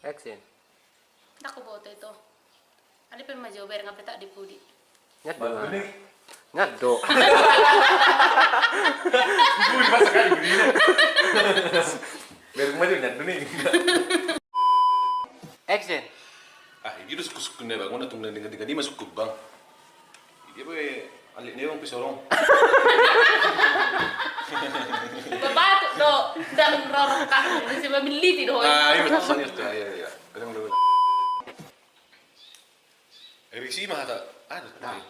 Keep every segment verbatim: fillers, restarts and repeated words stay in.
Action. Ndang huboto ito. Alai pe ma jo bereng, nga petak di pudi. Nyat do. Nyat do. Bereng ma jo nyat do ni. Action. Ah, ini udah sukku-sukku nih, Bang. Udah tunggu dengan, dengan dia masuk ke bank. Dia pe alek ni, Bang, pe sorong. Babatuk do, ndang rorok ka. Ini si Bang Liti do. Ah, iya, betul, iya, iya, iya. Kadang dulu. Risi mah ada, ada. Nah.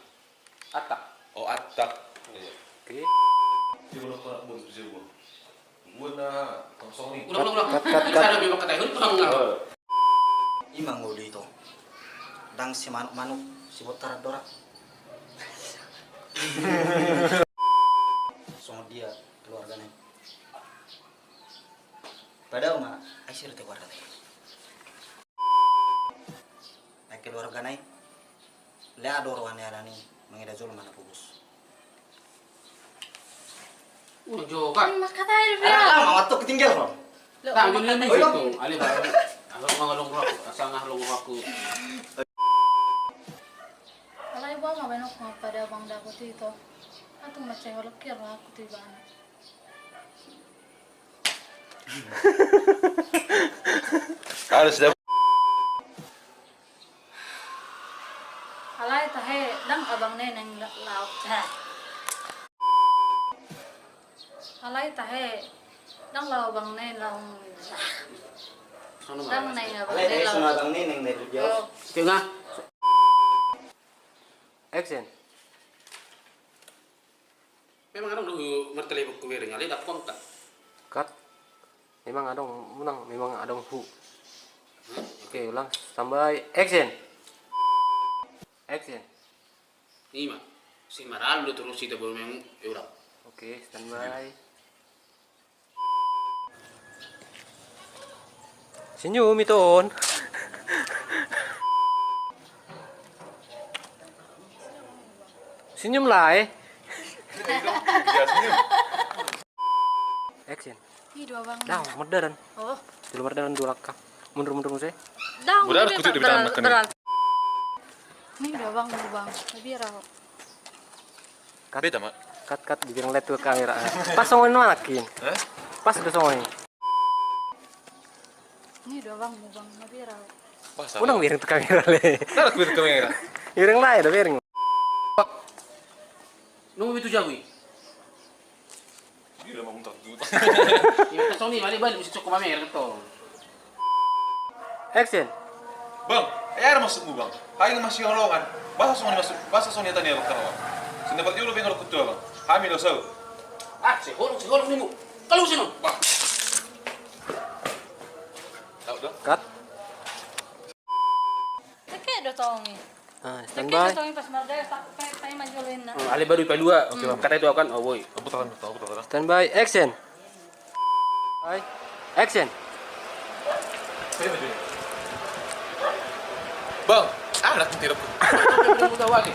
Atak. Oh, atak. Iya. Oke. Dia ulang kolak bom, bisa gua. Gua na kosong nih. Ulang, ulang, ulang. Cut, cut, cut. Ada memang kata itu, ulang, ulang. Ima ngolu ito. Ndang si manuk-manuk, si botaran dora. Songon dia keluargana i. Padahal ma, ai sirte keluargana i. Ai keluargana i. Lea do rohana i alani mangida jolma na pogos. Udah jo, Kak. Makatai. Arak lah, mama tuh ketinggal, Bang. Tang, dulu ini situ. Ale, Bang. Aku mau ngelong aku, asal nggak ngelong aku. Alai boha ma baen ho pada Bang Dago tu ito. Atung macai holok kira aku tu ibana. Harus dah. Alai tahe, ndang abang neneng la-, lauk, ha. Alai tahe, ndang lauk abang neneng lauk. Ndang neng abang neneng lauk. Alai tahe, sono abang neneng dari dia. Yo. Tengah. Action. Memang adong do hu martelepon hu bereng, alai ndang hu angkat. Cut. Memang adong, unang, memang adong hu. Oke, ulang. Standby. Action. Action. Ima. Si maralu do terus ita baru memang, ya ulang. Oke, standby. Senyum ito on. Senyum lah, eh. Action. Ih, dua bang. Dah, mardalan. Oh. Dulu mardalan dua langkah. Mundur, mundur, mundur. Dah, mundur, mundur, mundur. Ini dua bang, dua bang. Lebih rawa. Cut. Beta ma. Cut, cut, di bilang lihat ke kamera. Pas songon ini mana, Kin? Hah? Pas udah songon ini. Ini dua bang, mau bang, mau viral. Pas. Unang bereng tu kamera le. Nara ku bereng kamera. Bereng lah ya, udah bereng. Pak. Nunggu itu jawi. Gila, mau mutar juga. Iya, kita songon ini, balik, balik, mesti cukup kamera, betul. Action. Bang, eh, ada maksudmu, Bang? Hai, masih holongan. Bahasa songon i masuk, bahasa songon i tadi ya, Bang. Sini dapat dulu, Bang, kalau kutu, Bang. Hami lo, so. Ah, si holong, si holong ni mu. Kalau sini, Bang. Tahu dah. Cut. Cek do tong i. Ah, standby. Cek do tong i pas mardalan, tak, tak, tak, manjolin na. Hmm, ale baru ipalua. Oke, Bang. Kata itu akan, oh, woi. Aku tahan, aku tahan. Standby, action. Hai. Action. Bang, ah, lagi tidak. Belum tahu lagi.